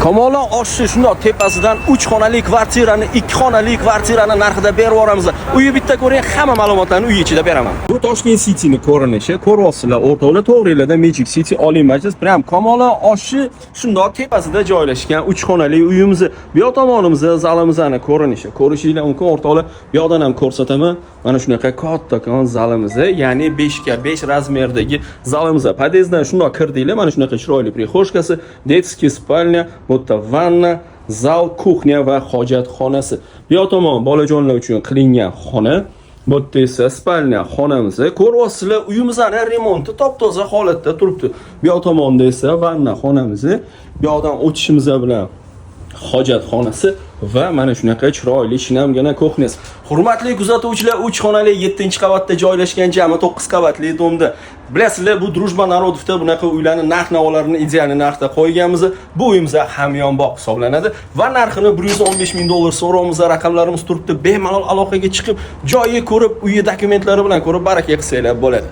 Kamolon oshni shundoq tepasidan 3 xonali kvartirani 2 xonali kvartirani narxida berib yuboramiz. Uyi bitta ko'ring, hamma ma'lumotlarni uy ichida beraman. Bu Toshkent Cityni ko'rinishi, ko'ryapsizlar o'rtoqlar, to'g'ringlarda Magic City Oliy Majlis, prям Kamolon oshi shundoq tepasida joylashgan 3 xonali uyimiz. Bu yoq tomonimizda zalimizni ko'rinishi. Ko'rishinglar mumkin o'rtoqlar, bu yoqdan ham ko'rsataman. Mana shunaqa kattakon zalimiz, ya'ni 5 ga 5 razmerdagi zalimiz. Podyezddan shundoq kirdinglar, mana shunaqa chiroyli прихожка si, детский спальня, bu yerda vanna, zal, кухня va hojatxonasi. Bu yoq tomon bolajonlar uchun qilingan xona. Bu yerda esa спальня xonamiz. Ko'ryapsizlar, uyimizni remonti top-toza holatda turibdi. Bu yoq tomonda esa vanna xonamiz. Bu yoqdan o'tishimiz bilan hojatxonasi va mana shunaqa chiroyli shinamgina кухня si. Hurmatli kuzatuvchilar, 3 xonali 7-qavatda joylashgan jami 9 qavatli domda. Bilasizlar, bu Дружба народов da bunaqa uylarni narx-navolarini ideal narxda qo'yganmiz. Bu uyimiz hamyonbop hisoblanadi va narxini 115 ming dollar so'rovimiz, raqamlarimiz turibdi. Bemalol aloqaga chiqib, joyi ko'rib, uyi dokumentlari bilan ko'rib baraka qilsanglar bo'ladi.